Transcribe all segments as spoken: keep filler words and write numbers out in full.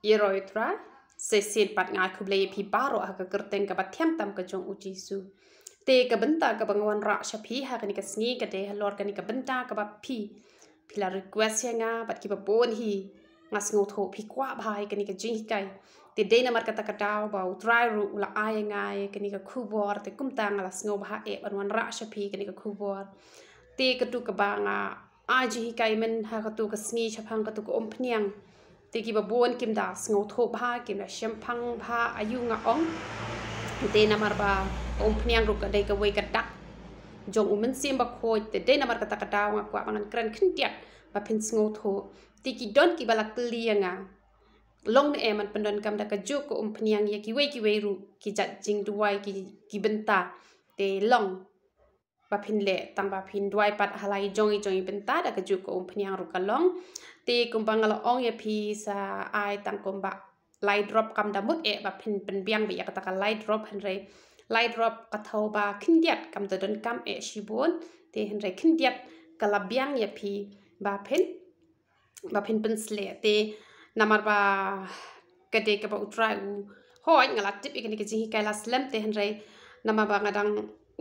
Ïaroh ïa u Trai, shisien pat nga ai khublei ïa phi baroh ha ka kyrteng kaba thiang tam ka jong u Jisu. Te ka bynta kaba nga wanrah sha phi ha kane ka sngi ka dei halor kane ka bynta kaba phi, phi la request ïa nga bad kiba bun hi nga sngewthuh phi kwah bha ïa kane ka jinghikai. Te dei namar kata ka daw ba u Trai ruh u la ai ïa nga ïa kane ka khubor, te kumta nga la sngewbha eh ban wanrah sha phi kane ka khubor. Te katu kaba nga ai jinghikai mynta ha katu ka sngi shaphang katu ka umphniang. Te kiba bun kim da sngewthuh bha, kim da shemphang bha aïu nga ong. Te namar ba ka umphniang ruh ka dei kawei ka dak jong u Mynsiem Bakhuid, te dei namar kata ka daw nga kwah ba ngan kren khyndiat ba phin sngewthuh. Te ki don kiba la kylli ïa nga, long ne em ban pyndonkam da kajuh ka umphniang ïa kiwei kiwei ruh ki jait jingduwai, ki, ki bynta. Te long ba phin leh tang ba phin duwai pat ha la i jong i jong i bynta da kajuh ka umphniang ruh ka long. Te kumba nga la ong ïa phi sa ai tang kumba lai drop, kam da mut eh ba phin pynbiang beit ïa kata ka lai drop, hynrei lai drop ka thaw ba khyndiat, kam da donkam eh shibun. Te hynrei khyndiat ka la biang ïa phi ba phin ba phin pynsleh. Te namar ba ka dei kaba u Trai u hoi, nga la tip ïa kane ka jinghikai la slem, te hynrei namar ba nga dang,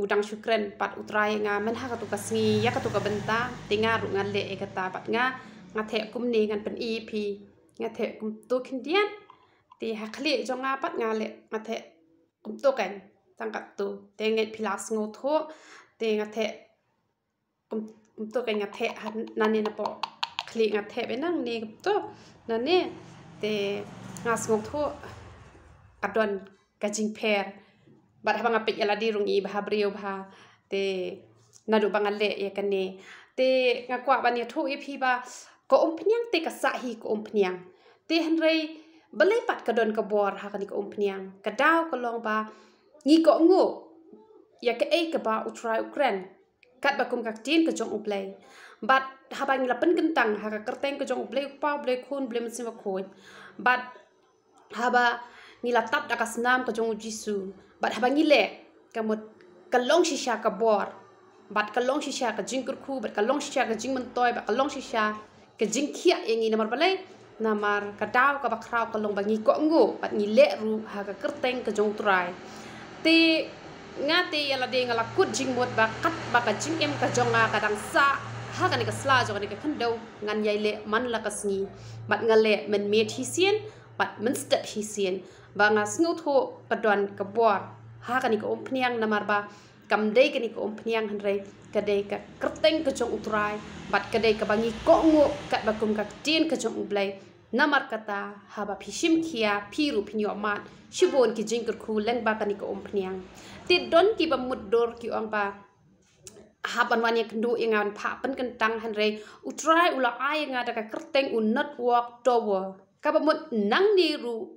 u dang shu kren pat u Trai ïa nga mynta ha katu ka sngi ïa katu ka bynta, te nga ruh ngan leh ïa kata bad nga, nga theh kumne ngan pyni ïa phi, nga theh kumtu khyndiat. Te ha khlieh jong nga pat nga leh, nga theh kumtu kan, tang katu. Te ngeit phi la sngewthuh, te nga theh kum, kumtu kan nga theh ha, nane napoh khlieh nga theh beit nangne kumtu. Nane te nga sngewthuh ka don ka jingpher. Bad haba nga peit ïa lade ruh ngi bha briew bha. Te naduh ba nga leh ïa kane, te nga kwah ban ïathuh ïa phi ba ka umphniang te ka sah hi ka umphniang. Te hynrei balei pat ka don ka bor ha kane ka umphniang? Ka daw ka long ba ngi kohnguh ïa kaei kaba u Trai u kren katba kum ka ktien ka jong U Blei. Bad haba ngi la pynkyntang ha ka kyrteng ka jong U Blei U Kpa, U Blei U Khun, U Blei Mynsiem Bakhuid, bad haba ngi la tap da ka snam ka jong u Jisu, bad haba ngi leh, ka mut ka long shisha ka bor, bad ka long shisha ka jingkyrkhu, bad ka long shisha ka jingmyntoi, bad ka long shisha ka jingkhiah ïa ngi. Namar balei? Namar ka daw kaba khraw ka long ba ngi kohnguh bad ngi leh ruh ha ka kyrteng ka jong U Trai. Te nga te ïa lade nga la kut jingmut ba katba ka jingim ka jong nga ka dang sah ha kane ka sla jong kane ka khyndew, ngan ïai leh man la ka sngi, bad nga leh mynmiet shisien bad mynstep shisien, ba nga sngewthuh ka don ka bor ha kane ka umphniang. Namar ba kam dei kane ka umphniang hynrei ka dei ka kyrteng ka jong U Trai, bad ka dei kaba ngi kohnguh katba kum ka ktien ka jong U Blei. Namar kata haba phi shim khia, phi ruh phin ïoh mad shibun ki jingkyrkhu lyngba kane ka umphniang. Te don kiba mutdur ki ong ba hap ban wan ïakynduh ïa nga ban phah pynkyntang, hynrei U Trai u la ai ïa nga da ka kyrteng u Network Tower. Kaba mut nangne ruh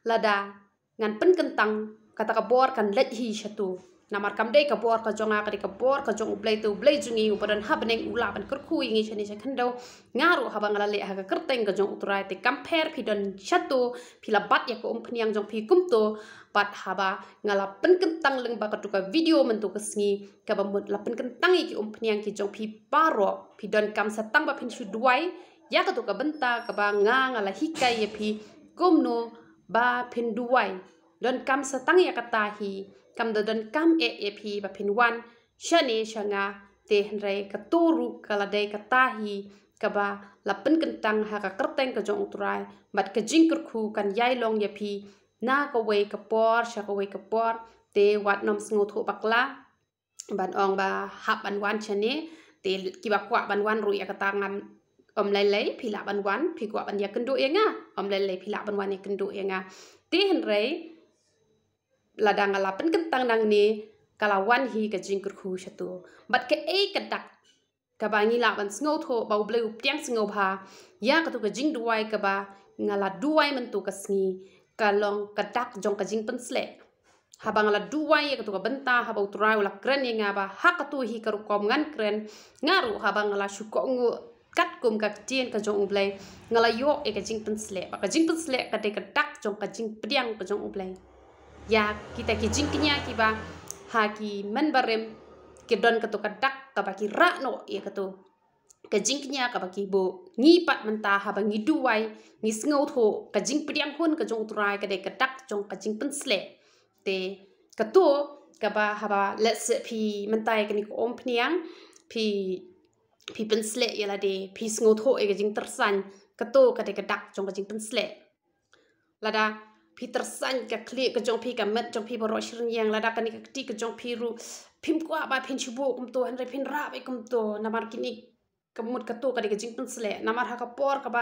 lada ngan pynkyntang, kata ka bor kan leit hi shatu. Namar kam dei ka bor ka jong nga, ka dei ka bor ka jong U Blei. Te U Blei jong ngi uba don ha bneng u lah ban kyrkhu ïa ngi shane sha khyndew. Nga ruh haba nga la leh ha ka kyrteng ka jong U Trai, te kam pher phi don shatu, phi la bat ïa ka umphniang jong phi kumto. Bad haba nga la pynkyntang lyngba katu ka video mynta ka sngi, kaba mut la pynkyntang ïa ki umphniang ki jong phi baroh, phi donkam sa tang ba phin shu duwai ïa katu ka bynta kaba nga, nga la hikai ïa phi kumno ba phin duwai. Donkam sa tang ïa kata hi, kam da donkam eh ïa phi ba phin wan shane sha nga. Te hynrei katu ruh ka la dei kata hi kaba la pynkyntang ha ka kyrteng ka jong U Trai, bad ka jingkyrkhu kan ïai long ïa phi na kawei ka por sha kawei ka por. Te wat nym sngewthuh bakla ban ong ba hap ban wan shane. Te kiba kwah ban wan ruh ïa kata ngam, ym lei lei phi lah ban wan, phi kwah ban ïakynduh ïa nga, ym lei lei phi lah ban wan ïakynduh ïa nga. Te hynrei lada nga la pynkyntang nangne, ka la wan hi ka jingkyrkhu shatu. Bad kaei ka dak kaba ngi lah ban sngewthuh ba U Blei u pdiang sngewbha ïa katu ka jingduwai kaba nga la duwai mynta ka sngi, ka long ka dak jong ka jingpynsleh. Haba nga la duwai ïa katu ka bynta, haba U Trai u la kren ïa nga ba ha katu hi ka rukom ngan kren, nga ruh haba nga la shu kohnguh katkum ka ktien ka jong U Blei, nga la ïoh ïa ka jingpynsleh. Ba ka jingpynsleh ka dei ka dak jong ka jingpdiang ka jong U Blei ïa kita ki jingkñia kiba ha ki mynbarim ki don katu ka dak kaba ki rah noh ïa katu. ka jingkñia kaba ki buh. Ngi pat mynta haba ngi duwai, ngi sngewthuh ka jingpdiang hun ka jong U Trai ka dei ka dak jong ka jingpynsleh. Te kato kaba haba lehse phi mynta ïa kane ka umphniang, phi phi pynsleh ïa lade, phi sngewthuh ïa ka jingtyrsan, kato ka dei ka dak jong ka jingpynsleh. Lada phi tyrsan ka khlieh ka jong phi, ka met jong phi baroh shi rynïeng, lada kane ka kti ka jong phi ruh phim kwah ba phin shu buh kumto, hynrei phin rah beit kumto, namar kine ka mut kato ka dei ka jingpynsleh. Namar ha ka por kaba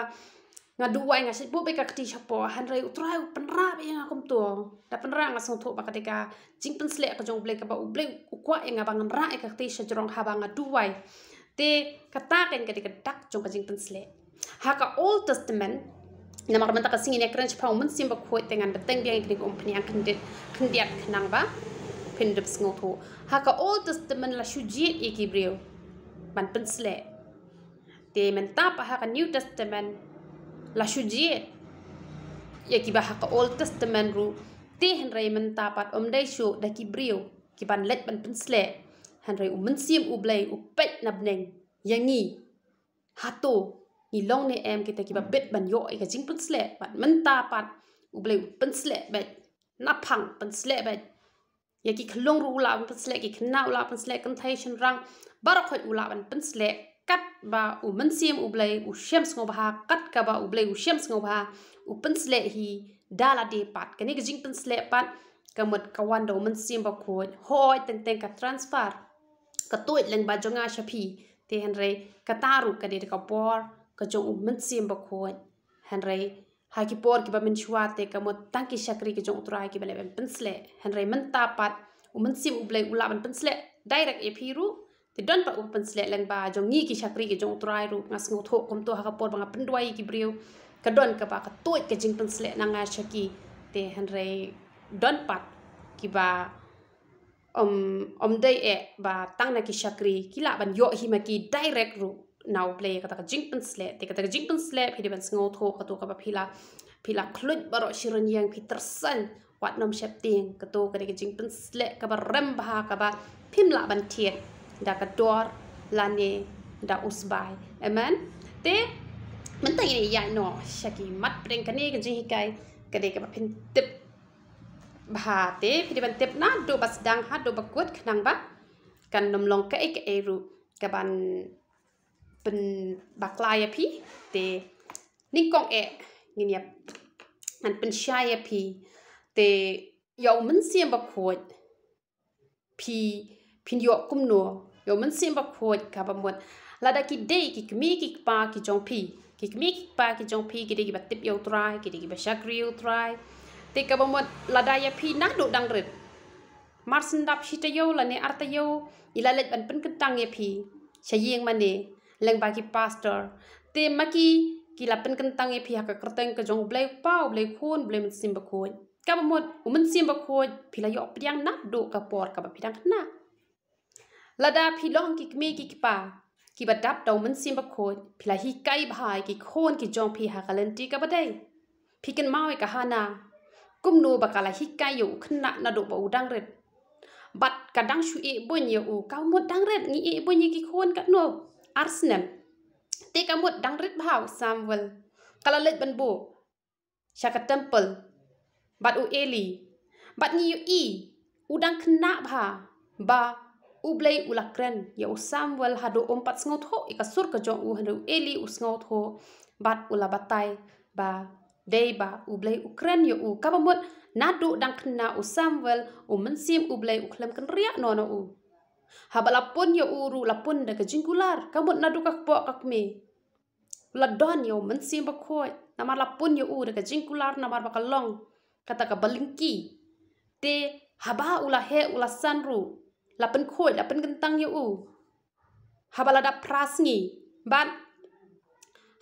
nga duwai nga shait buh beit ka kti shapoh, hynrei U Trai u pynrah beit ïa nga kumto. Da pynrah nga sngewthuh ba ka dei ka jingpynsleh ka jong U Blei, kaba U Blei u kwah ïa nga ba ngan rah ïa ka kti shajrong haba nga duwai. Te kata kein ka dei ka dak jong ka jingpynsleh. Ha ka Old Testament, namar mynta ka sngi ngin ïakren shaphang U Mynsiem Bakhuid, te ngan bteng biang ïa kane ka umphniang khyndiat, khyndiat khnang ba phin dep sngewthuh. Ha ka Old Testament la shu jied ïa ki briew ban pynsleh. Te mynta pat ha ka New Testament la shu jied ïa kiba ha ka Old Testament ruh. Te hynrei mynta pat ym dei shuh da ki briew kiban leit ban pynsleh, hynrei U Mynsiem U Blei u peit na bneng ïa ngi. Hato ngi long ne em kita kiba bit ban ïoh ïa ka jingpynsleh? Bad mynta pat U Blei u pynsleh beit, naphang pynsleh beit. Ïa ki khyllung ruh u lah ban pynsleh, ki khynnah u lah ban pynsleh, kynthei shynrang baroh khoit u lah ban pynsleh, katba U Mynsiem U Blei u shem sngewbha, kat kaba U Blei u shem sngewbha u pynsleh hi da lade pat. Kane ka jingpynsleh pat ka mut ka wan da U Mynsiem Bakhuid, hooid teng teng ka transfer, ka tuid lyngba jong nga sha phi. Te hynrei kata ruh ka dei da ka bor ka jong U Mynsiem Bakhuid. Hynrei ha ki por kiba mynshuwa te ka mut tang ki shakri ka jong U Trai kiba leh ban pynsleh. Hynrei mynta pat U Mynsiem U Blei u lah ban pynsleh direct ïa phi ruh. Te don pat u pynsleh lyngba jong ngi ki shakri ka jong U Trai ruh. Nga sngewthuh kumto ha ka por ba nga pynduwai ïa ki briew, ka don kaba ka tuid ka jingpynsleh na nga sha ki. Te hynrei don pat kiba ym, ym dei eh ba tang na ki shakri ki lah ban ïoh hi ma ki direct ruh na U Blei kata ka jingpynsleh. Te kata ka jingpynsleh phi dei ban sngewthuh kato kaba phi la, phi la khluit baroh shi rynïeng, phi tyrsan wat nym sheptieng, kato ka dei ka jingpynsleh kaba rem bha kaba phim lah ban thied da ka dor lane da u sbai. Amen. Te mynta ngin ïaid noh sha ki mat pdeng kane ka jinghikai, ka dei kaba phin tip bha. Te phi dei ban tip naduh ba sdang haduh ba kut khnang ba kan nym long kaei kaei ruh kaban pynbakla ïa phi. Te nyngkong eh ngin ïa, ngan pynshai ïa phi. Te ïa U Mynsiem Bakhuid phi, phin ïoh kumno ïa U Mynsiem Bakhuid? Kaba mut lada ki dei ki kmie ki kpa ki jong phi, ki kmie ki kpa ki jong phi ki dei kiba tip ïa U Trai, ki dei kiba shakri ïa U Trai. Te kaba mut lada ïa phi naduh dang rit, mar shen dap shi taïew lane ar taïew, i la leit ban pynkyntang ïa phi sha ïing mane lyngba ki pastor. Te ma ki, ki la pynkyntang ïa phi ha ka kyrteng ka jong U Blei Kpa, U Blei Khun, U Blei Mynsiem Bakhuid. Kaba mut U Mynsiem Bakhuid phi la ïoh pdiang naduh ka por kaba phi dang khynnah. Lada phi long ki kmie ki kpa kiba dap da U Mynsiem Bakhuid, phi la hikai bha ïa ki khun ki jong phi ha ka lynti kaba dei. Phi kynmaw ïa ka Hana, kumno ba ka la hikai ïa u khynnah naduh ba u dang rit. Bad ka dang shu ïeh buiñ ïa u, ka mut dang rit, ngi ïeh buiñ ïa ki khun katno, ar snem. Te ka mut dang rit bha u Samuel. Ka la leit ban buh sha ka temple bad u Eli. Bad ngi ïohi u dang khynnah bha ba U Blei u la kren ïa u Samuel haduh um pat sngewthuh ïa ka sur ka jong u, hynrei u Eli u sngewthuh bad u la batai ba dei ba U Blei u kren ïa u. Kaba mut naduh dang khynnah u Samuel, U Mynsiem U Blei u khlem kynriah noh na u. Haba la pun ïa u ruh la pun da ka jingkular, ka mut naduh ka kpoh ka kmie u la don ïa U Mynsiem Bakhuid, namar la pun ïa u da ka jingkular, namar ba ka long kata kaba lyngkhi. Te haba u la heh u la san ruh, la pynkhuid, la pynkyntang ïa u haba la dap phra sngi. Bad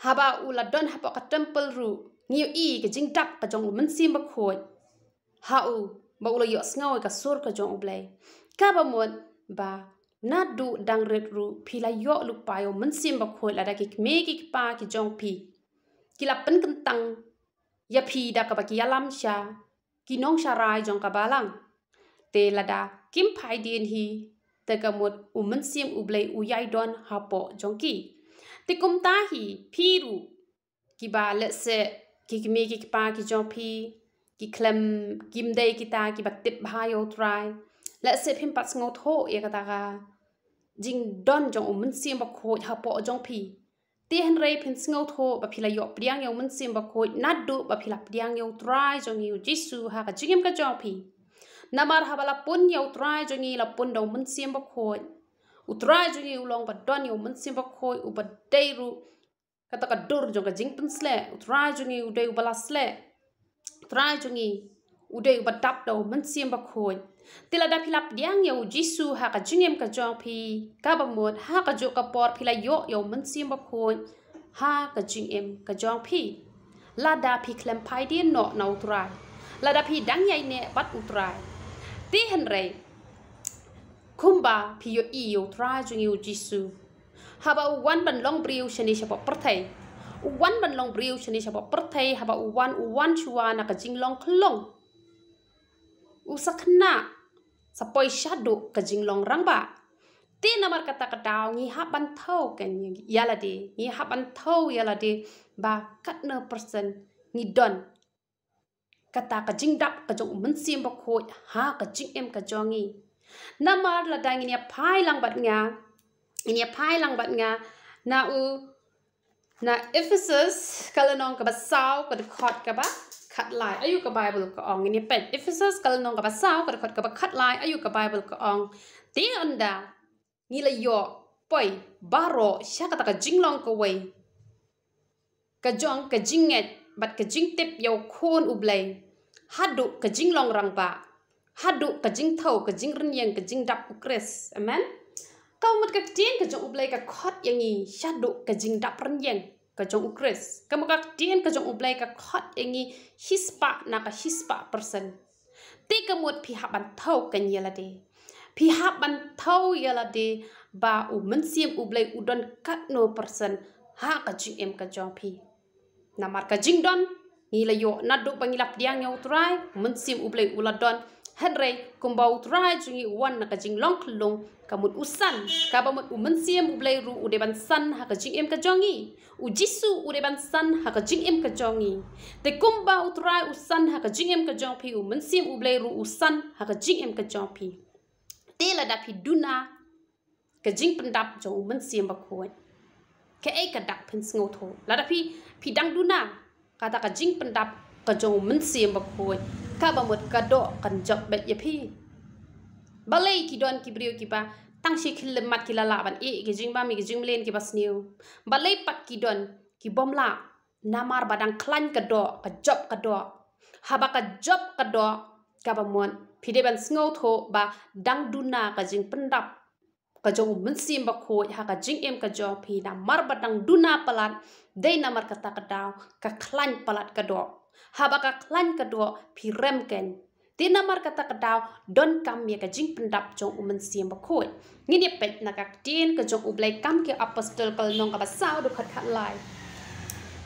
haba u la don hapoh ka temple ruh, ngi ïohi ka jingdap ka jong U Mynsiem Bakhuid ha u, ba u la ïohsngew ïa ka sur ka jong U Blei. Kaba mut ba naduh dang rit ruh phi la ïoh lypa ïa U Mynsiem Bakhuid, lada ki kmie ki kpa ki jong phi ki la pynkyntang ïa phi da kaba ki ïalam sha ki nongsharai jong ka Balang. Te lada kim phai dien hi, te ka mut U Mynsiem U Blei u ïai don hapoh jong ki. Te kumta hi phi ruh, kiba lehse ki kmie ki kpa ki jong phi ki khlem, kim dei kita kiba tip bha ïa U Trai. Lehse phim pat sngewthuh ïa kata ka jingdon jong U Mynsiem Bakhuid hapoh jong phi. Te hynrei phin sngewthuh ba phi la ïoh pdiang ïa U Mynsiem Bakhuid naduh ba phi la pdiang ïa U Trai jong ngi U Jisu ha ka jingim ka jong phi. Namar haba la pun ïa U Trai jong ngi la pun da U Mynsiem Bakhuid. U Trai jong ngi u long ba don ïa U Mynsiem Bakhuid, uba dei ruh kata ka dur jong ka jingpynsleh. U Trai jong ngi u dei uba la sleh. U Trai jong ngi u dei uba dap da U Mynsiem Bakhuid. Te lada phi la pdiang ïa U Jisu ha ka jingim ka jong phi, kaba mut ha kajuh ka por phi la ïoh ïa U Mynsiem Bakhuid ha ka jingim ka jong phi. Lada phi khlem phai dien noh na U Trai, lada phi dang ïaineh bad U Trai. Te hynrei kumba phi ïohi ïa U Trai jong ngi U Jisu, haba u wan ban long briew shane shapoh pyrthei. U wan ban long briew shane shapoh pyrthei, haba u wan, u wan shuwa na ka jinglong khyllung. U sa khynnah, sa poi shaduh ka jinglong rangbah. Te namar kata ka daw ngi hap ban thew kein ïa lade, ngi hap ban thew ïa lade ba katno persen ngi don kata ka jingdap ka jong U Mynsiem Bakhuid ha ka jingim ka jong ngi. Namar lada ngin ïa phai lang bad nga, ngin ïa phai lang bad nga na u, na Ephesus ka lynnong kaba saw ka dkhot kaba khatlai. Aïu ka Bible ka ong? Ngin ïa peit Ephesus ka lynnong kaba saw ka dkhot kaba khatlai, aïu ka Bible ka ong? Te ynda ngi la ïoh poi baroh sha kata ka jinglong kawei ka jong ka jingngeit bad ka jingtip ïa U Khun U Blei, haduh ka jinglong rangbah, haduh ka jingthew, ka jingrynïeng, ka jingdap U Khrist. Amen. Ka mut ka ktien ka jong U Blei ka khot ïa ngi shaduh ka jingdap rynïeng ka jong U Khrist. Ka mut ka ktien ka jong U Blei ka khot ïa ngi shispah na ka shispah persen. Te ka mut phi hap ban thew kein ïa lade. Phi hap ban thew ïa lade ba U Mynsiem U Blei u don katno persen ha ka jingim ka jong phi. Namar ka jingdon ngi la ïoh naduh ba ngi la pdiang ïa U Trai, U Mynsiem U Blei u la don. Hynrei kumba U Trai jong ngi u wan na ka jinglong khyllung, ka mut u san, kaba mut U Mynsiem U Blei ruh u dei ban san ha ka jingim ka jong ngi. U Jisu u dei ban san ha ka jingim ka jong ngi. Te kumba U Trai u san ha ka jingim ka jong phi, U Mynsiem U Blei ruh u san ha ka jingim ka jong phi. Te lada phi duna ka jingpyndap jong U Mynsiem Bakhuid, kaei ka dak phin sngewthuh? Lada phi, phi dang duna kata ka jingpyndap ka jong U Mynsiem Bakhuid, kaba mut ka doh kan jop beit ïa phi. Balei ki don ki briew kiba tang shi khyllipmat ki la lah ban ïeh ki jingbam ïa ki jingmlien kiba sniew? Balei pat ki don ki bym lah? Namar ba dang khlaiñ ka doh, ka jop ka doh. Haba ka jop ka doh, kaba mut phi dei ban sngewthuh ba dang duna ka jingpyndap ka jong U Mynsiem Bakhuid ha ka jingim ka jong phi. Namar ba dang duna palat, dei namar kata ka daw ka khlaiñ palat ka doh. Haba ka khlaiñ ka doh, phi rem kein. Te namar kata ka daw donkam ïa ka jingpyndap jong U Mynsiem Bakhuid. Ngin ïa peit na ka ktien ka jong U Blei, Kam ki Apostol ka lynnong kaba saw dkhot khatlai.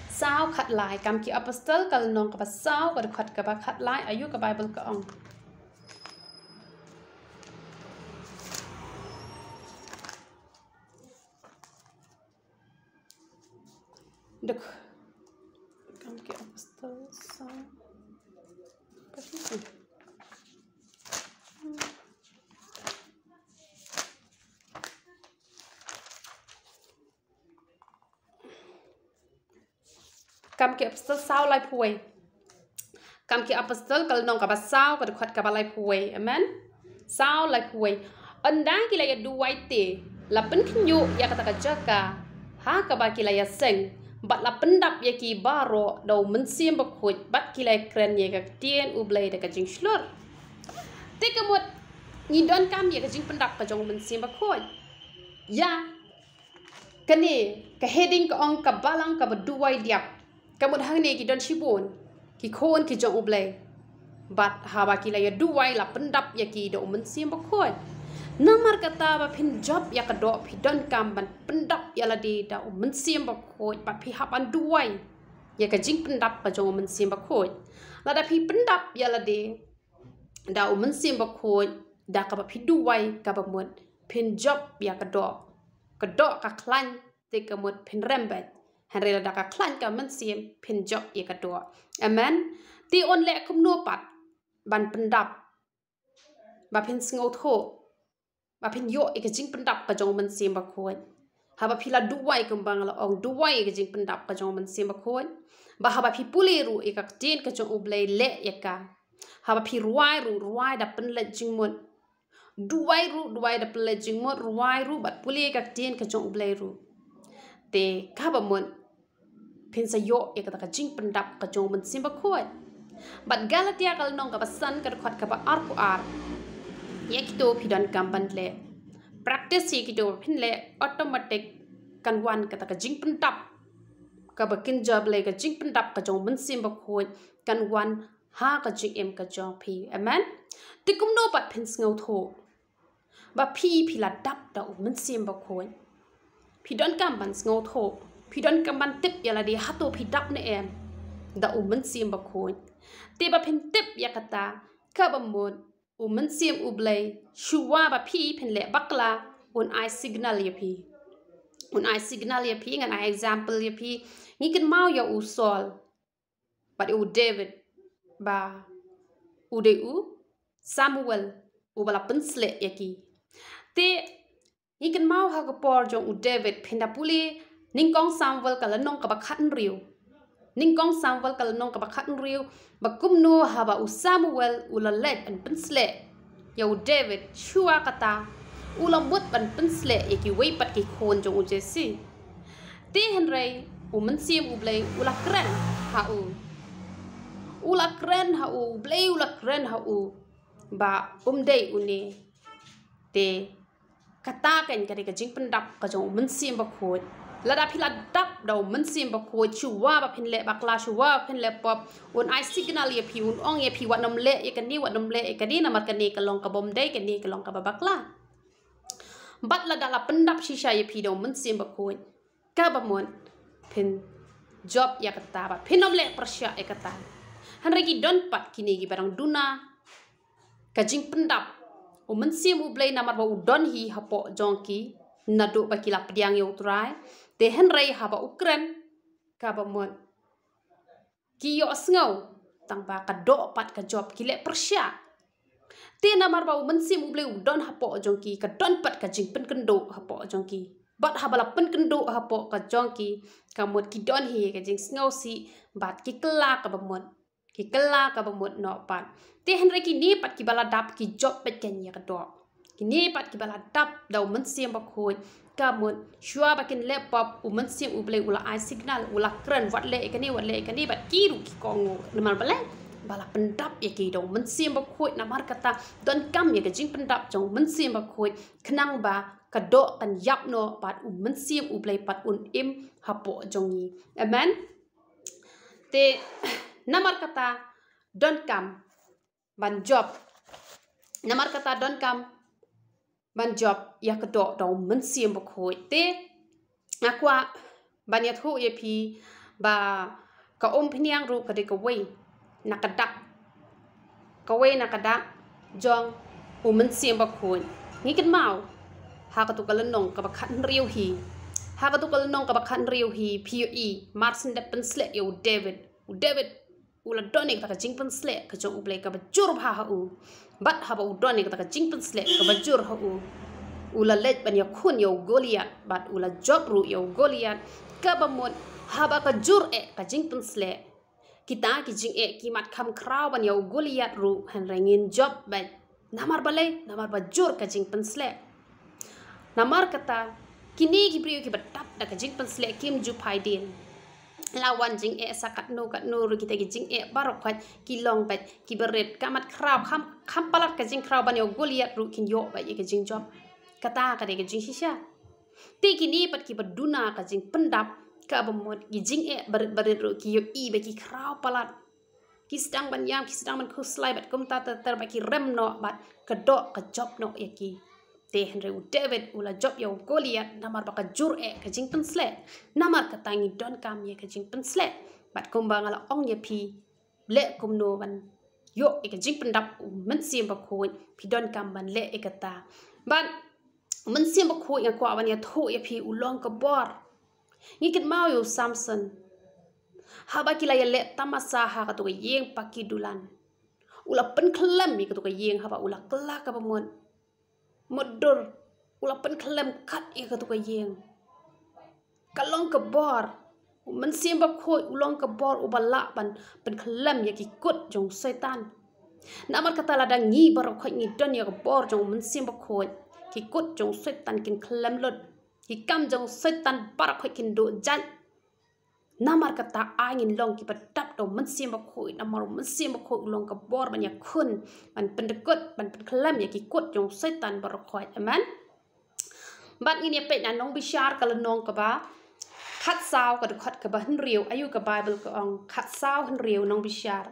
Saw khatlai, Kam ki Apostol ka lynnong kaba saw ka dkhot kaba khatlai, aïu ka Bible ka ong? Duk. Kam ki Apostol saw. Kam ki Apostol saw laiphew wei. Kam ki Apostol ka lynnong kaba saw ka dkhot kaba laiphew wei. Amen. Saw laiphew wei. Ynda ki la ïa duwai te, la pynkhynñiuh ïa kata ka jaka ha kaba ki la ïa seng, bad la pyndap ïa ki baroh da U Mynsiem Bakhuid, bad ki la ïa kren ïa ka ktien U Blei da ka jingshlur. Te ka mut ngi donkam ïa ka jingpyndap ka jong U Mynsiem Bakhuid. Ïa kane ka heading ka ong ka balang kaba duwai diap. Ka mut hangne ki don shibun ki khun ki jong U Blei. Bad haba ki la ïa duwai la pyndap ïa ki da U Mynsiem Bakhuid. Namar kata ba phin jop ïa ka doh phi donkam ban pyndap ïa lade da U Mynsiem Bakhuid, bad phi hap ban duwai ïa ka jingpyndap ka jong U Mynsiem Bakhuid. Lada phi pyndap ïa lade da U Mynsiem Bakhuid da kaba phi duwai, kaba mut phin jop ïa ka doh. Ka doh ka khlaiñ te ka mut phin rem beit. Hynrei lada ka khlaiñ ka mynsiem, phin jop ïa ka doh. Amen. Te un leh kumno pat ban pyndap ba phin sngewthuh, ba phin ïoh ïa ka jingpyndap ka jong u Mynsiem Bakhuid? Haba phi la duwai, kumba nga la ong, duwai ïa ka jingpyndap ka jong u Mynsiem Bakhuid. Ba haba phi pule ruh ïa ka ktien ka jong U Blei, leh ïa ka. Haba phi rwai ruh, rwai da pynleit jingmut. Duwai ruh, duwai da pynleit jingmut, rwai ruh bad pule ïa ka ktien ka jong U Blei ruh. Te kaba mut phin sa ïoh ïa kata ka jingpyndap ka jong u Mynsiem Bakhuid. Bad Galatia ka lynnong kaba san, ka dkhot kaba arphew ar, ïa kito phi donkam ban leh. Practice ïa kito ba phin leh, automatic kan wan kata ka jingpyndap kaba kynja Blei, ka jingpyndap ka jong u Mynsiem Bakhuid kan wan ha ka jingim ka jong phi. Amen. Te kumno pat phin sngewthuh ba phi, phi la dap da u Mynsiem Bakhuid? Phi donkam ban sngewthuh, phi donkam ban tip ïa lade hato phi dap ne em da u Mynsiem Bakhuid. Te ba phin tip ïa kata, kaba mut u Mynsiem U Blei, shuwa ba phi phin leh bakla, un ai signal ïa phi. Un ai signal ïa phi. Ngan ai example ïa phi. Ngi kynmaw ïa u Saul bad ïa u David, ba u dei u Samuel uba la pynsleh ïa ki. Te ngi kynmaw ha ka por jong u David, phin da pule Nyngkong Samuel ka lynnong kaba khathynriew. Nyngkong Samuel ka lynnong kaba khathynriew, ba kumno haba u Samuel u la leit ban pynsleh ïa u David, shuwa kata u la mut ban pynsleh ïa kiwei pat ki khun jong u Jesse. Te hynrei u Mynsiem U Blei u la kren ha u. U la kren ha u, U Blei u la kren ha u ba um dei une. Te kata kan ka dei ka jingpyndap ka jong u Mynsiem Bakhuid. Lada phi la dap da u Mynsiem Bakhuid, shuwa ba phin leh bakla, shuwa ba phin leh pop, un ai signal ïa phi, un ong ïa phi, wat nym leh ïa kane, wat nym leh ïa kane, namar kane ka long kaba ym dei, kane ka long kaba bakla. Bad lada la pyndap shisha ïa phi da u Mynsiem Bakhuid, kaba mut phin jop ïa kata, ba phin nym leh pyrshah ïa kata. Hynrei ki don pat kine kiba dang duna ka jingpyndap u Mynsiem U Blei, namar ba u don hi hapoh jong ki naduh ba ki la pdiang ïa u Trai. Te hynrei haba u kren, kaba mut ki ïohsngew, tang ba ka doh pat ka jop, ki leh pyrshah. Te namar ba u Mynsiem U Blei u don hapoh jong ki, ka don pat ka jingpynkynduh hapoh jong ki. Bad haba la pynkynduh hapoh ka jong ki, ka mut ki don hi ka jingsngewsih, bad ki kylla kaba mut, ki kylla kaba mut noh pat. Te hynrei kine pat kiba la dap ki jop beit kein ïa ka doh. Kine pat kiba la dap da u Mynsiem Bakhuid, ka mut shuwa ba kin leh pop, u Mynsiem U Blei u la ai signal, u la kren, wat leh ïa kane, wat leh ïa kane, bad ki ruh ki kohnguh. Namar balei? Ba la pyndap ïa ki da u Mynsiem Bakhuid. Namar kata donkam ïa ka jingpyndap jong u Mynsiem Bakhuid, khnang ba ka doh kan ïap noh, bad u Mynsiem U Blei pat un im hapoh jong ngi. Amen. Te namar kata donkam ban jop. Namar kata donkam ban jop ïa ka doh da u Mynsiem Bakhuid. Te nga kwah ban ïathuh ïa phi ba ka umphniang ruh ka dei kawei na ka dak, kawei na ka dak jong u Mynsiem Bakhuid. Ngi kynmaw ha katu ka lynnong kaba khathynriew hi, ha katu ka lynnong kaba khathynriew hi, phi ïohi mar shen dep pynsleh ïa u David. U David u la don ïa kata ka jingpynsleh ka jong U Blei kaba jur bha ha u. Bad haba u don ïa kata ka jingpynsleh kaba jur ha u, u la leit ban ïakhun ïa u Goliath, bad u la jop ruh ïa u Goliath. Kaba mut haba ka jur eh ka jingpynsleh, kita ki jingeh ki mat kham khraw ban ïa u Goliath ruh, hynrei ngin jop beit. Namar balei? Namar ba jur ka jingpynsleh. Namar kata kine ki briew kiba dap da ka jingpynsleh kim ju phai dien. La wan jingeh sa katno katno ruh, kita ki jingeh baroh khoit ki long beit kiba rit. Ka mat khraw, kham, kham palat ka jingkhraw ban ïa u Goliath ruh kin ïoh beit ïa ka jingjop. Kata ka dei ka jingshisha. Te kine pat kiba duna ka jingpyndap, kaba mut ki jingeh barit barit ruh ki ïohi ba ki khraw palat. Ki sdang ban ïam, ki sdang ban khuslai bad kumta ter ter, bad ki rem noh, bad ka doh ka jop noh ïa ki. Te hynrei u David u la jop ïa u Goliath namar ba ka jur eh ka jingpynsleh. Namar kata ngi donkam ïa ka jingpynsleh. Bad kumba nga la ong ïa phi, leh kumno ban ïoh ïa ka jingpyndap u Mynsiem Bakhuid, phi donkam ban leh ïa kata. Bad u Mynsiem Bakhuid nga kwah ban ïathuh ïa phi u long ka bor. Ngi kynmaw ïa u Samson. Haba ki la ïaleh tamasa ha katu ka ïing paki dulan, u la pynkhlem ïa katu ka ïing haba u la kylla kaba mut. Mutdur, u la pynkhlem kat ïa katu ka ïing. Ka long ka bor. U Mynsiem Bakhuid u long ka bor uba lah ban pynkhlem ïa ki kut jong u Soitan. Namar kata lada ngi baroh khoit ngi don ïa ka bor jong u Mynsiem Bakhuid, ki kut jong u Soitan kin khlem lut. Ki kam jong u Soitan baroh khoit kin duh jait. Namar kata ai ngin long kiba dap da u Mynsiem Bakhuid, namar u Mynsiem Bakhuid u long ka bor ban ïakhun, ban pyndykut, ban pynkhlem ïa ki kut jong u Soitan baroh khoit. Amen. Bad ngin ïa peit na Nongbishar ka lynnong kaba khatsaw, ka dkhot kaba hynriew. Aïu ka Baibl ka ong? Khatsaw hynriew, Nongbishar.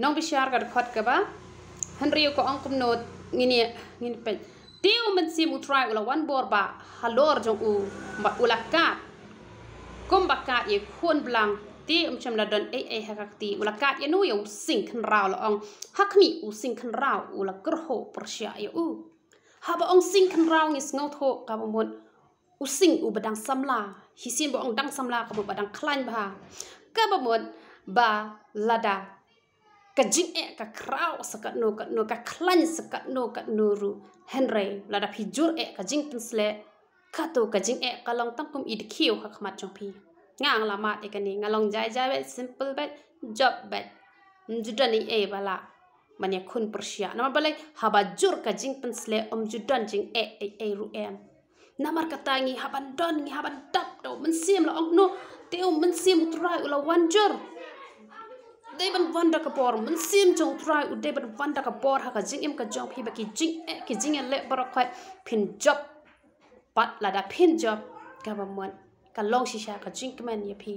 Nongbishar ka dkhot kaba hynriew ka ong kumno? Ngin ïa, ngin peit. Te u Mynsiem u Trai u la wan bor bha halor jong u, bad u la kad kumba kad ïa u khun blang. Te um shym la don ei ei ha ka kti. U la kad ïano? Ïa u sing khynraw. La ong ha khmih, u sing khynraw u la kyrhuh pyrshah ïa u. Haba ong sing khynraw ngi sngewthuh kaba mut u sing uba dang samla. Shisien ba ong dang samla ka mut ba dang khlaiñ bha. Kaba mut ba lada ka jingeh ka khraw sa katno katno, ka khlaiñ sa katno katno ruh, hynrei lada phi jur eh ka jingpynsleh, kato ka jingeh ka long tang kum i dkhiew ha khmat jong phi. Nga nga la mad ïa kane, nga long jai jai beit, simple beit, jop beit. Ym ju don ei ei ba lah ban ïakhun pyrshah. Namar balei? Haba jur ka jingpynsleh, ym ju don jingeh ei ei ruh em. Namar kata ngi hap ban don, ngi hap ban dap da u Mynsiem. La ong kumno? Te u Mynsiem u Trai u la wan jur. Dei ban wan da ka bor. Mynsiem jong u Trai u dei ban wan da ka bor ha ka jingim ka jong phi, ba ki jingeh, ki jingïaleh baroh khoit phin jop. Bad lada phin jop, kaba mut ka long shisha ka jingkmen ïa phi.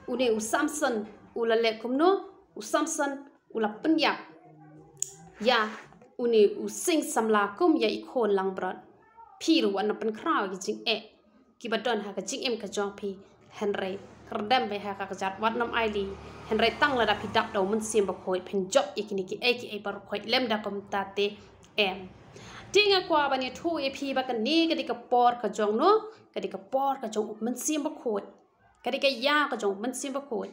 Une u Samson u la leh kumno? U Samson u la pynïap ïa une u sing samla kum ïa i khun langbrot. Phi ruh wat nym pynkhraw ïa ki jingeh kiba don ha ka jingim ka jong phi. Hynrei kyrdem beit ha ka kjat, wat nym ailad. Hynrei tang lada phi dap da u Mynsiem Bakhuid phin jop ïa kine kiei kiei baroh khoit, lymda kumta te em. Te nga kwah ban ïathuh ïa phi ba kane ka dei ka por ka jong no, ka dei ka por ka jong u Mynsiem Bakhuid. Ka dei ka ïa ka jong u Mynsiem Bakhuid.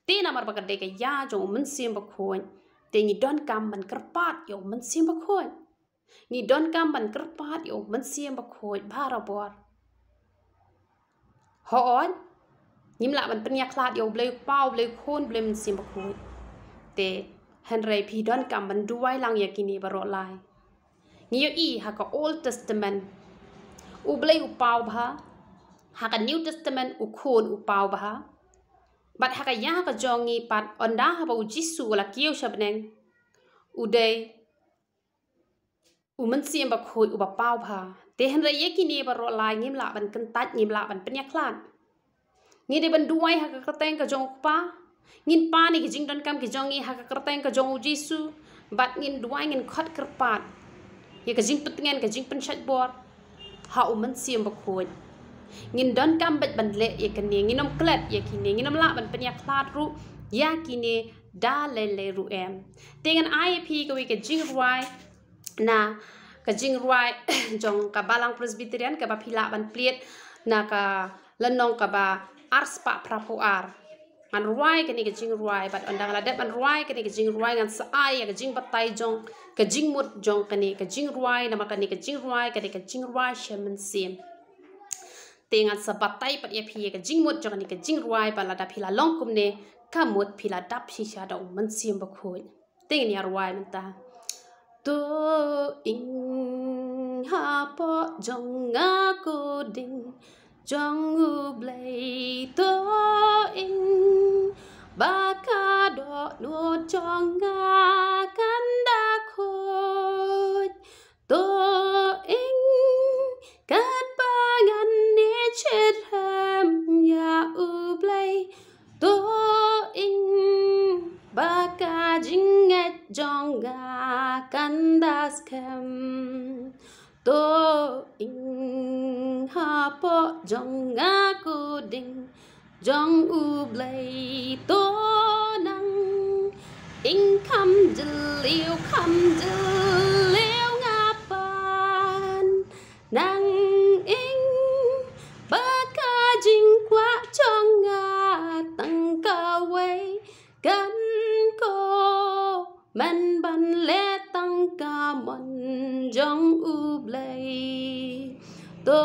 Te namar ba ka dei ka ïa jong u Mynsiem Bakhuid, te ngi donkam ban kyrpad ïa u Mynsiem Bakhuid. Ngi donkam ban kyrpad ïa u Mynsiem Bakhuid barabor. Hooid, ngim lah ban pynïakhlad ïa U Blei u Kpa, U Blei u Khun, U Blei Mynsiem Bakhuid. Te hynrei phi donkam ban duwai lang ïa kine baroh lai. Ngi ïohi ha ka Old Testament, U Blei u paw bha. Ha ka New Testament, u Khun u paw bha. Bad ha ka ïa ka jong ngi pat, ynda haba u Jisu u la kiew sha bneng, u dei u Mynsiem Bakhuid uba paw bha. Te hynrei ïa kine baroh lai ngim lah ban kyntait, ngim lah ban pynïakhlad. Ngi dei ban duwai ha ka kyrteng ka jong u Kpa. Ngin pan ïa ki jingdonkam ki jong ngi ha ka kyrteng ka jong u Jisu. Bad ngin duwai, ngin khot kyrpad ïa ka jingpyntngen, ka jingpynshait bor ha u Mynsiem Bakhuid. Ngin donkam beit ban leh ïa kine, ngin ym klet ïa kine, ngin ym lah ban pynïakhlad ruh ïa kine da lei lei ruh em. Te ngan ai ïa phi kawei ka jingrwai na ka jingrwai jong ka Balang Presbyterian kaba phi lah ban plied na ka lynnong kaba arspah phraphew ar. Ngan rwai kane ka jingrwai, bad ynda nga la dep ban rwai kane ka jingrwai ngan sa ai ïa ka jingbatai jong ka jingmut jong kane ka jingrwai, namar kane ka jingrwai ka dei ka jingrwai sha mynsiem. Te ngan sa batai pat ïa phi ïa ka jingmut jong kane ka jingrwai, bad lada phi la long kumne, ka mut phi la dap shisha da u Mynsiem Bakhuid. Te ngin ïa rwai mynta. To ing hapoh jong nga ko dieng jong U Blei, to ing ba ka dohnud jong nga kan da khuid. To ing katba ngan ïeit shitrhem ïa U Blei. To ing ba ka jingngeit jong nga kan da skhem. To ing hapoh jong nga ko dieng jong U Blei. To nang ing kham jylliew, kham jylliew nga pan. Nang ing ba ka jingkwah jong nga tang kawei, kan kmen ban leh tang ka mon jong U Blei. To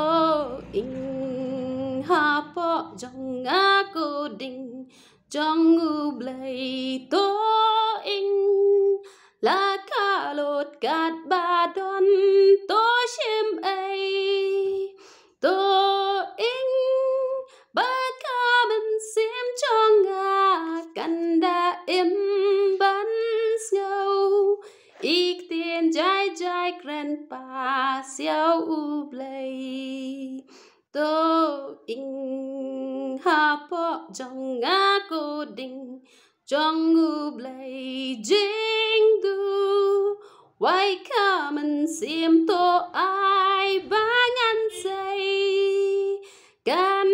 ing hapoh jong nga ko ding jong U Blei. To ing la ka lut katba don, to shim ei. To ing ba ka mynsiem jong nga kan da im ban sngew ïa ki ktien jai jai kren pasia U Blei. To ing hapoh jong nga ko ding jong U Blei, jingduwai ka mynsiem to ai ba ngan sei. Kan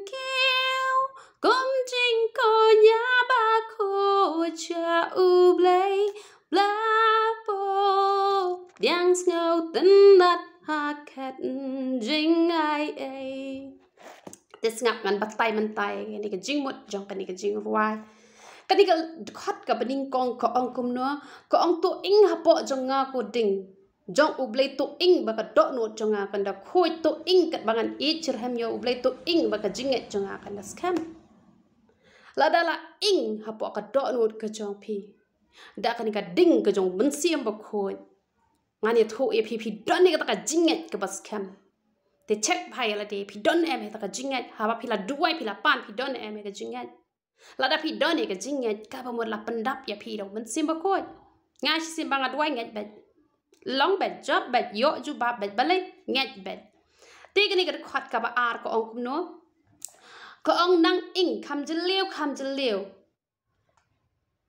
kiew kum jingkoit ïa ba khuid sha U Blei, bla pdiang sngewtynnat ha khet jingai ei. Te sngap, ngan batai mynta ïa kane ka jingmut jong kane ka jingrwai. Kane ka dkhot kaba nyngkong ka ong kumno? Ka ong, to ing hapoh jong nga ko ding jong U Blei, to ing ba ka dohnud jong nga kan da khuid, to ing katba ngan ïeit shitrhem ïa U Blei, to ing ba ka jingngeit jong nga kan da skhem. Lada la ing hapoh ka dohnud ka jong phi da kane ka ding ka jong U Mynsiem Bakhuid, ngan ïathuh ïa phi, phi don ïa kata ka jingngeit kaba skhem. Te check bha ïa lade, phi don em ïa kata ka jingngeit? Haba phi la duwai, phi la pan, phi don em ïa ka jingngeit? Lada phi don ïa ka jingngeit, kaba mut la pyndap ïa phi da U Mynsiem Bakhuid. Nga shisien ba nga duwai, ngeit beit. Long beit, jop beit, ïoh jubab beit, balei? Ngeit beit. Te kane ka dkhot kaba ar ka ong kumno? Ka ong, nang ing kham jylliew, kham jylliew.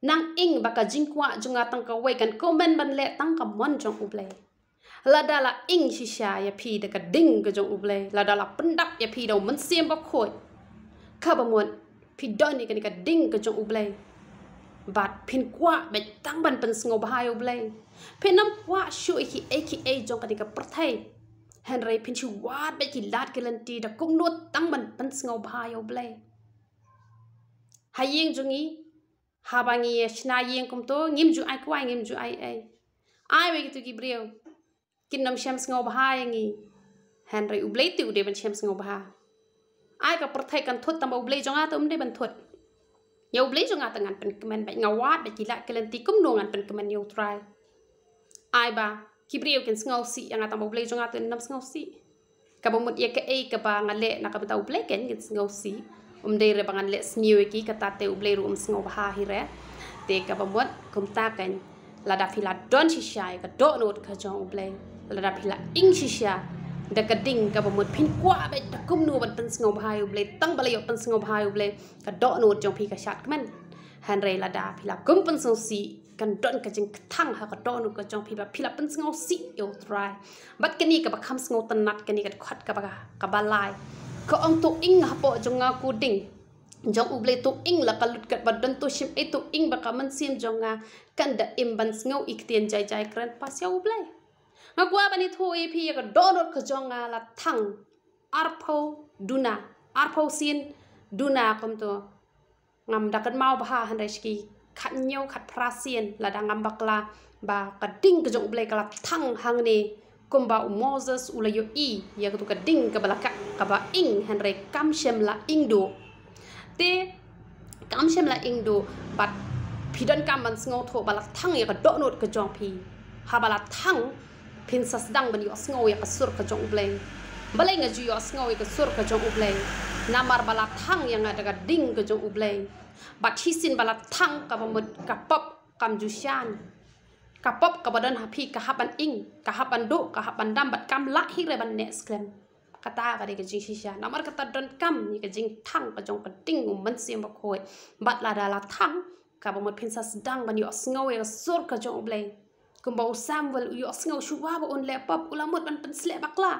Nang ing ba ka jingkwah jong nga tang kawei, kan kmen ban leh tang ka mon jong U Blei. Lada la ing shisha ïa phi da ka ding ka jong U Blei, lada la pyndap ïa phi da U Mynsiem Bakhuid, kaba mut phi don ïa kane ka ding ka jong U Blei, bad phin kwah beit tang ban pynsngewbha ïa U Blei. Phin ym kwah shuh ïa kiei kiei jong kane ka pyrthei. Hynrei phin shu wad beit ki lad ki lynti, da kumno tang ban pynsngewbha ïa U Blei? Ha ïing jong ngi, haba ngi ïa shna ïing kumto, ngim ju ai kwai, ngim ju ai ei. Ai wei kito ki briew kin ym shem sngewbha ïa ngi, hynrei U Blei te u dei ban shem sngewbha. Ai ka pyrthei kan thut, tangba U Blei jong nga te um dei ban thut. Ïa U Blei jong nga te ngan pynkmen beit, nga wad beit ki lad ki lynti, kumno ngan pynkmen ïa U Trai? Ai ba ki briew kin sngewsih ïa nga, tangba U Blei jong nga te un ym sngewsih. Kaba mut ïa kaei kaba nga leh na ka bynta U Blei, kan kin sngewsih. Um dei re ba ngan leh sniew ïa ki, kata te U Blei ruh um sngewbha hi re. Te kaba mut kumta kan, lada phi la don shisha ïa ka dohnud ka jong U Blei, lada phi la ing shisha da ka ding kaba mut phin kwah beit da kumno ban pynsngewbha ïa U Blei, tang ba la ïoh pynsngewbha ïa U Blei, ka dohnud jong phi ka shad kmen. Hynrei lada phi la kum pynsngewsih, kan don ka jingkthang ha ka dohnud ka jong phi ba phi la pynsngewsih ïa U Trai. Bad kane kaba kham sngewtynnat, kane ka dkhot kaba, kaba lai, ka ong, to ing hapoh jong nga ko ding jong U Blei, to ing la ka lut katba don, to shim ei, to ing ba ka mynsiem jong nga kan da im ban sngew ïa ki ktien jai jai kren pasia U Blei. Nga kwah ban ïathuh ïa phi, ïa ka dohnud ka jong nga la thang arphew duna, arphew sien duna kumto. Ngam da kynmaw bha, hynrei sha ki khathynñiew khatphra sien lada ngam bakla, ba ka ding ka jong U Blei ka la thang hangne, kumba u Moses u la ïohi ïa katu ka ding kaba la kah, kaba ing, hynrei kam shym la ing duh. Te kam shym la ing duh, bad phi donkam ban sngewthuh ba la thang ïa ka dohnud ka jong phi. Haba la thang, phin sa sdang ban ïohsngew ïa ka sur ka jong U Blei. Balei nga ju ïohsngew ïa ka sur ka jong U Blei? Namar ba la thang ïa nga da ka ding ka jong U Blei. Bad shisien ba la thang, kaba mut ka pop kam ju shan. Ka pop kaba don ha phi ka hap ban ing, ka hap ban duh, ka hap ban dam, bad kam lah hi re ban neh skhem. Kata ka dei ka jingshisha. Namar kata donkam ïa ka jingthang ka jong ka ding U Mynsiem Bakhuid. Bad lada la thang, kaba mut phin sa sdang ban ïohsngew ïa ka sur ka jong U Blei. Kumba u Samuel u ïohsngew shuwa ba un leh pop, u la mut ban pynsleh bakla.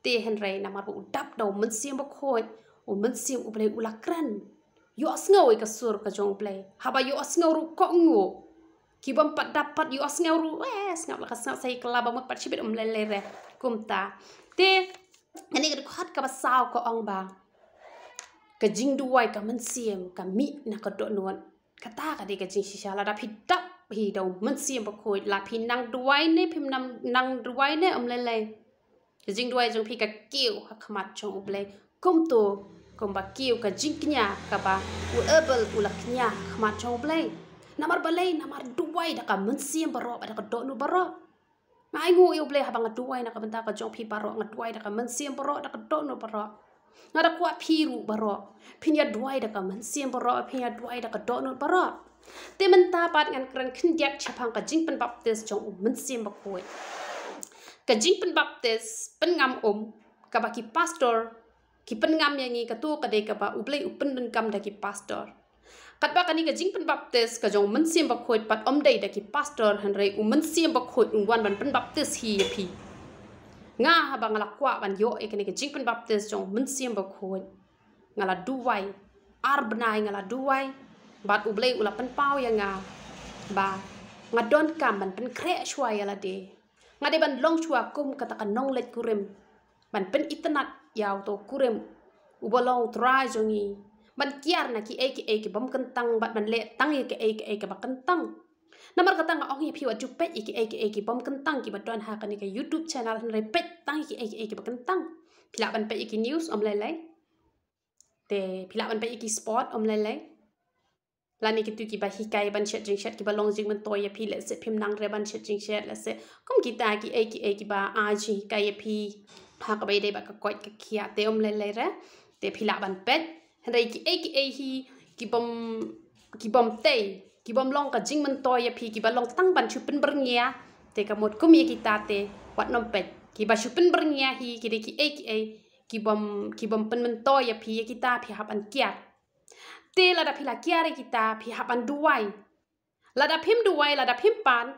Te hynrei namar ba u dap da U Mynsiem Bakhuid, U Mynsiem U Blei u la kren. Ïohsngew ïa ka sur ka jong U Blei. Haba ïohsngew ruh kohnguh. Ki bym pat dap pat ïohsngew ruh, eh, sngap la ka sngap sa ïa ka la ba mut pat shibit um lei lei re. Kumta. Te, kane ka dkhot kaba saw ka ong ba. Ka jingduwai ka mynsiem, ka mih na ka dohnud. Kata ka dei ka jingshisha, lada phi dap hi da U Mynsiem Bakhuid, la phi nang duwai ne, phim nang, nang duwai ne, um lei lei. Ka jingduwai jong phi ka kiew ha khmat jong U Blei. Kumto, kumba kiew ka jingkñia kaba u Abel u la kñia ha khmat jong U Blei. Namar balei, namar duwai da ka mynsiem baroh, bad da ka dohnud baroh. Nga ainguh ïa U Blei haba nga duwai na ka bynta ka jong phi baroh, nga duwai da ka mynsiem baroh, da ka dohnud baroh. Nga da kwah phi ruh baroh. Phin ïa duwai da ka mynsiem baroh, phin ïa duwai da ka dohnud baroh. Te mynta pat ngan kren khyndiat shaphang ka jingpynbaptis jong U Mynsiem Bakhuid. Ka jingpynbaptis, pynngam um, kaba ki pastor, ki pynngam ïa ngi kato ka dei kaba U Blei u pyndonkam da ki pastor. Katba kane ka jingpynbaptis ka jong U Mynsiem Bakhuid pat ym dei da ki pastor hynrei U Mynsiem Bakhuid un wan ban pynbaptis hi ïa phi. Nga haba nga la kwah ban ïoh ïa kane ka jingpynbaptis jong U Mynsiem Bakhuid. Nga la duwai. Ar bnai nga la duwai. Bad U Blei u la pynpaw ïa nga. Ba nga donkam ban pynkhreh shuwa ïa lade. Nga dei ban long shuwa kum kata ka nongleit kurim. Ban pynitynnad ïa uto u kurim. Uba long u Trai jong ngi. Ban kiar na kiei kiei ki bym kyntang bad ban leh tang ïa kiei kiei kiba kyntang. Namar kata nga ong ïa phi wat ju peit ïa kiei kiei ki bym kyntang kiba don ha kane ka YouTube channel hynrei peit tang ïa kiei kiei kiba kyntang. Phi lah ban peit ïa ki news ym lei lei. Te phi lah ban peit ïa ki sport ym lei lei. Lane kitu kiba hikai ban shet jingshet kiba long jingmyntoi ïa phi lehse phim nang re ban shet jingshet lehse. Kum kita kiei kiei kiba ai jinghikai ïa phi. Ha kaba ïadei bad ka koit ka khiah te ym lei lei re. Te phi lah ban peit. Hynrei kiei kiei hi ki bym, ki bym tei, ki bym long ka jingmyntoi ïa phi, kiba long tang ban shu pynbyrngia. Te ka mut kum ïa kita te wat nym peit. Kiba shu pynbyrngia hi ki dei kiei kiei ki bym, ki bym pynmyntoi ïa phi, ïa kita phi hap ban kiar. Te lada phi la kiar ïa kita phi hap ban duwai. Lada phim duwai, lada phim pan,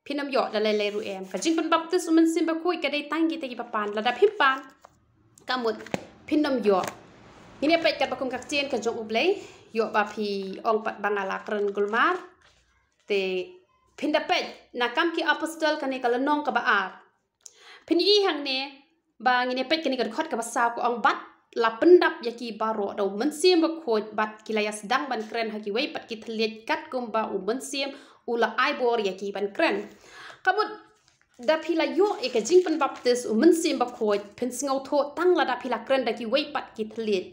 phin ym ïoh da lei lei ruh em. Ka jingpynbaptis U Mynsiem Bakhuid ka dei tang kita kiba pan. Lada phim pan, ka mut phin ym ïoh. Ngin ïa peit katba kum ka ktien ka jong U Blei, ïoh ba phi ong pat ba nga la kren gulmar. Te phin da peit na Kam ki Apostol kane ka lynnong kaba ar. Phin ïohi hangne ba ngin ïa peit kane ka dkhot kaba saw ka ong bad la pyndap ïa ki baroh da U Mynsiem Bakhuid bad ki la ïa sdang ban kren ha kiwei pat ki thylliej katkum ba U Mynsiem u la ai bor ïa ki ban kren. Ka mut da phi la ïoh ïa ka jingpynbaptis U Mynsiem Bakhuid phin sngewthuh tang lada phi la kren da kiwei pat ki thylliej.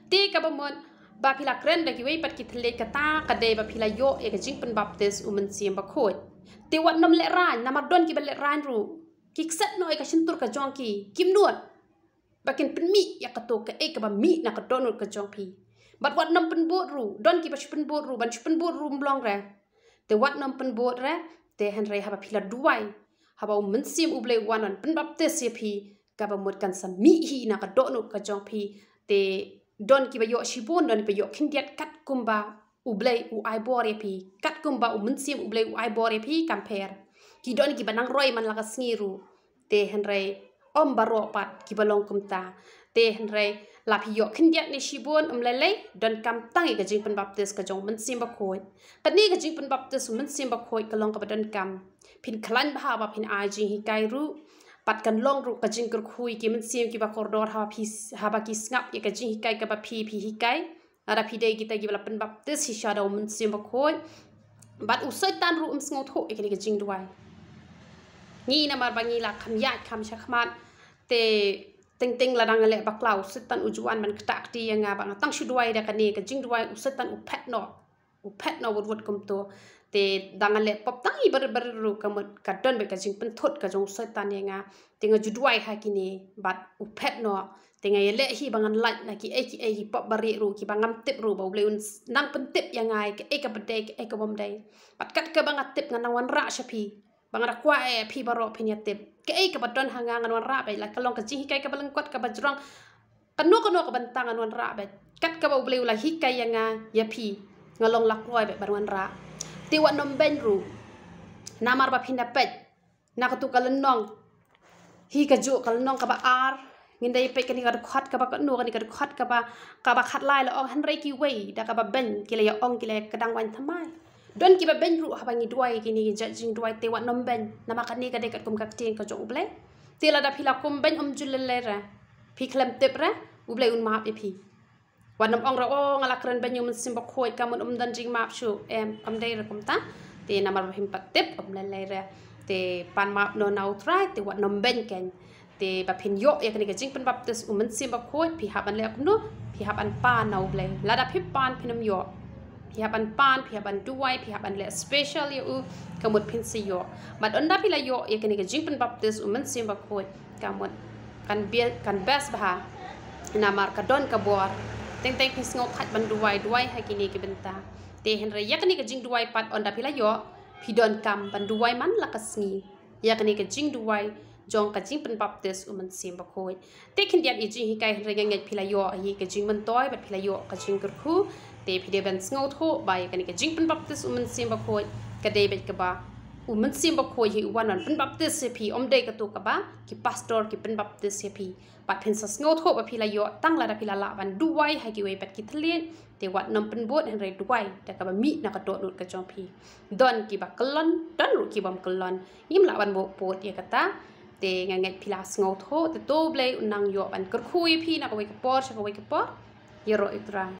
Te kaba mut ba phi la kren da kiwei pat ki thylliej kata ka dei ba phi la ïoh ïa ka jingpynbaptis U Mynsiem Bakhuid. Te wat nym lehraiñ namar don kiba lehraiñ ruh. Ki kset noh ïa ka shyntur ka jong ki. Kim nud. Ba kin pynmih ïa kato kaei kaba mih na ka dohnud ka jong phi. Bad wat nym pynbud ruh. Don kiba shu pynbud ruh. Ban shu pynbud ruh ym long re. Te wat nym pynbud re. Te hynrei haba phi la duwai. Haba U Mynsiem U Blei u wan ban pynbaptis ïa phi. Kaba mut kan sa mih hi na ka dohnud ka jong phi. Te don kiba ïoh shibun, don kiba ïoh khyndiat katkum ba U Blei u ai bor ïa phi. Katkum ba U Mynsiem U Blei u ai bor ïa phi kam pher. Ki don kiba nang roi man la ka sngi ruh. Te hynrei ym baroh pat kiba long kumta. Te hynrei la phi ïoh khyndiat ne shibun ym lei lei, donkam tang ïa ka jingpynbaptis ka jong U Mynsiem Bakhuid. Kane ka jingpynbaptis U Mynsiem Bakhuid ka long kaba donkam. Phin khlaiñ bha ba phin ai jinghikai ruh. Bad kan long ruh ka jingkyrkhu ïa ki mynsiem kiba kordor haba phi, haba ki sngap ïa ka jinghikai kaba phi, phi hikai. Lada phi dei kita kiba la pynbaptis shisha da U Mynsiem Bakhuid. Bad u Soitan ruh um sngewthuh ïa kane ka jingduwai. Ngi namar ba ngi la kham ïaid kham shakhmat. Te teng teng lada nga leh bakla u Soitan u ju wan ban ktah kti ïa nga ba nga tang shu duwai da kane ka jingduwai u Soitan u phet noh. U phet noh wut wut kumto. Te da nga leh pop tang i barit barit ruh ka mut ka don bad ka jingpynthut ka jong u Soitan ïa nga. Te nga ju duwai ha kine bad u phet noh. Te nga ïaleh hi ba ngan lait na kiei kiei ki pop barit ruh kiba ngam tip ruh ba U Blei un nang pyntip ïa nga ïa kaei kaba dei kaei ka bym dei. Bad kat kaba nga tip ngan nang wanrah sha phi. Ba nga da kwah ïa phi baroh phin ïa tip. Kaei kaba don ha nga ngan wanrah bad la ka long ka jinghikai kaba lyngkot kaba jrong. Kano kano ka bynta ngan wanrah bad kat kaba U Blei u la hikai ïa nga ïa phi nga long la kloi bad ban wanrah. Te wat nym beiñ ruh. Namar ba phin da peit na katu ka lynnong. Hi kajuh ka lynnong kaba ar. Ngin da ïa peit kane ka dkhot kaba katno, kane ka dkhot kaba, kaba khatlai la ong, hynrei kiwei da kaba beiñ ki la ïa ong, ki la ïa kdang waiñ thymmai. Don kiba beiñ ruh haba ngi duwai kine ki jait jingduwai, te wat nym beiñ, namar kane ka dei katkum ka ktien ka jong U Blei. Te lada phi la kum beiñ, ym ju lei lei re, phi khlem tip re, U Blei un map ïa phi. Wat nym ong re, o, nga la kren beiñ ïa U Mynsiem Bakhuid, ka mut ym don jingmap shuh. Em, kam dei re kumta. Te namar ba phim pat tip, ym lei lei re. Te pan map noh na U Trai, te wat nym beiñ keiñ. Te ba phin ïoh ïa kane ka jingpynbaptis U Mynsiem Bakhuid, phi hap ban leh kumno? Phi hap ban pan na U Blei. Lada phim pan, phin nym ïoh. Phi hap ban pan, phi hap ban duwai, phi hap ban leh special ïa u, ka mut phin sa ïoh. Bad ynda phi la ïoh ïa kane ka jingpynbaptis U Mynsiem Bakhuid, ka mut kan bia-, kan best bha. Namar ka don ka bor. Teng teng phi sngewkhait ban duwai, duwai ha kine ki bynta. Te hynrei ïa kane ka jingduwai pat, ynda phi la ïoh, phi donkam ban duwai man la ka sngi ïa kane ka jingduwai jong ka jingpynbaptis U Mynsiem Bakhuid. Te khyndiat ïa jinghikai, hynrei nga ngeit phi la ïoh hi ka jingmyntoi bad phi la ïoh ka jingkyrkhu. Te phi dei ban sngewthuh ba ïa kane ka jingpynbaptis U Mynsiem Bakhuid ka dei beit kaba U Mynsiem Bakhuid hi u wan ban pynbaptis ïa phi, ym dei kato kaba ki pastor ki pynbaptis ïa phi. Bad phin sa sngewthuh ba phi la ïoh tang lada phi la lah ban duwai ha kiwei pat ki thylliej. Te wat nym pynbud, hynrei duwai da kaba mih na ka dohnud ka jong phi. Don kiba kyllon, don ruh ki bym kyllon. Ngim lah ban buh pud ïa kata. Te nga ngeit phi la sngewthuh, te to U Blei un nang ïoh ban kyrkhu ïa phi na kawei ka por sha kawei ka por. Ïaroh ïa U Trai.